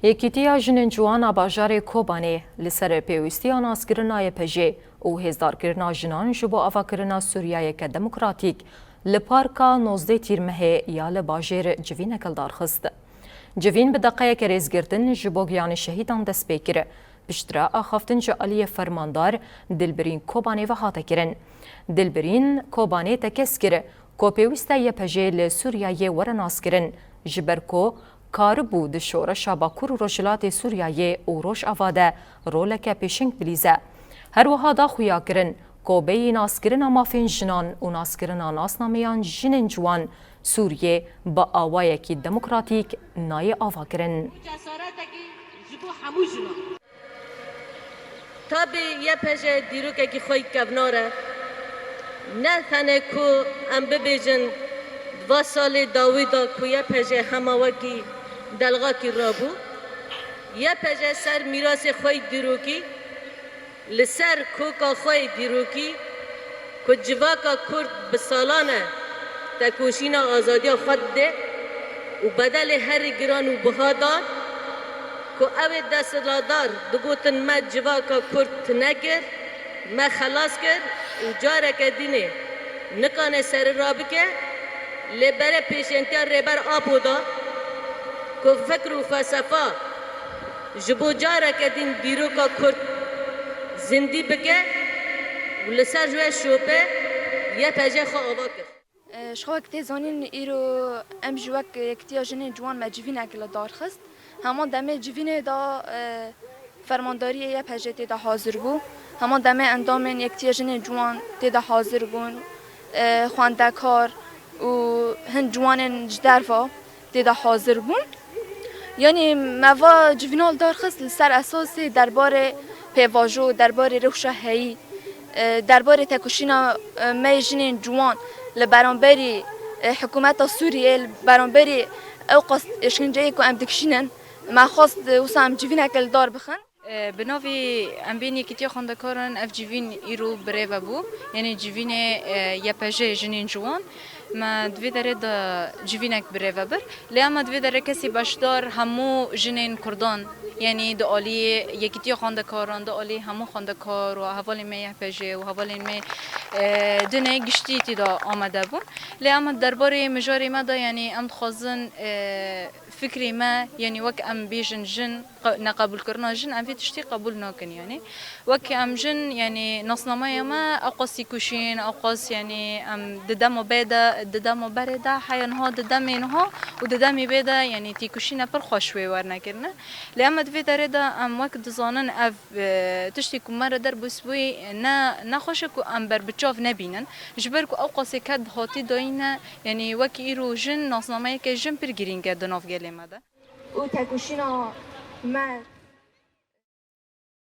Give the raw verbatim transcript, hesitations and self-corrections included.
Yekîtiya Jinên Ciwan a bajarê Kobanê li ser pêwîstiya naskirina Y P J û hêzdarkirina jinan ji bo avakirina Sûriyeyeke demokratîk li Parka nozdeh Tîrmehê ya li bajêr civînek li dar xist. Civîn bi deqeyeke rêzgirtin ji bo giyanê şehîdan dest pê kir. Piştre axaftin ji aliyê fermandar Dilbirîn Kobanê ve hate kirin. Dilbirîn Kobanê tekez kir ku pêwîst e Y P J li Sûriyeyê were naskirin, ji ber ku karibû di şoreşa Bakur û Rojhilatê Sûriyeyê û Rojava de roleke pêşeng bilîze. Her wiha da xuyakirin ku bêyî naskirina mafên jinan û naskirina nasnameyan jinên ciwan Sûriyê bi awayekî demokratîk nayê avakirin. Cesaretekî ji bo hemû jinan. Tabî Y P J dîrokekî xwe yî kevnar e. Ne tenê ku em bibêjin di va salê dawî de ku Y P J hema wekî delxakî rabû. Y P J ser mîrasê xwe yî dîrokî, li ser koka xwe yê dîrokî ku civaka Kurd bi salan e tekoşîna azadiya xwe dide û bedelê herî giran û biha dan ku ew ê desthilatdar digotin me civaka Kurd tune kir, me xelas kir û careke dînê nikane serî rabike, lê berê pêşengtiya Rêber Apo da ku fikr û felsefa ji bo careke din dîroka Kurd zindî bike û li ser wê şopê Y P J xwe ava kir. Ji xwe wek tê zanîn, îro em jî wek Yekîtiya Jinên Ciwan me civînek li dar xist. Heman demê civînê de, e, fermandariyê Y P J tê de hazir bû. Heman demê endamên Yekîtiya Jinên Ciwan tê de hazir bûn. E, xwendekar û hin ciwanên ji derve tê de hazir bûn. Yanî me va civîna li dar xist li ser esasê derbarê pêvajo, derbarê rewşa heyî, e, derbarê tekoşîna, e, me yê jinên ciwan li beramberî, e, hikûmeta Sûriyê, li beramberî ew qas îşkenceyê ku em dikişînin, me xwest, e, wisa em civîneke li dar bixin. E, bi navê em bên Yekîtiya Xwendekaran ev civîn îro birêve bû. Yanî civînê, e, Y P J jinên ciwan. Me di vê derê de civînek birêve bir. Lê ema di vê derê kesî beşdar hemû jinên Kurdan, yanî di alî Yekîtiya Xwendekaran, di alî hemû xwendekar û hevalên me Y P J û hevalên me, e, dinê giştî tê de amade bûn. Lê ema di derbarê mijarê me de, yanî em dixwazin, e, fikrê me, yanî wek em bêjin jin, qe-, neqebûlkirina jin, em vê tiştî qebûl nakin, yanî. Wek em jin, yanî nasnameya me, ew qas têkoşîn, ew qas, yanî em di dema bê de, di dema berê de, heya niha di demê niha û di demê bê de, yanî têkoşîne pir xweş wê werne kirine. Lê em di vê derê de em wek dizanin ev, e, tiştê ku me re derbas bûyî ne, ne xweş e ku em ber bi çav nebînin. Ji ber ku ew qasê ked hatî dayîne, yanî wek îro jin nasnameyeke jin pir girîng e di nav gelê me de. Û tekoşîna me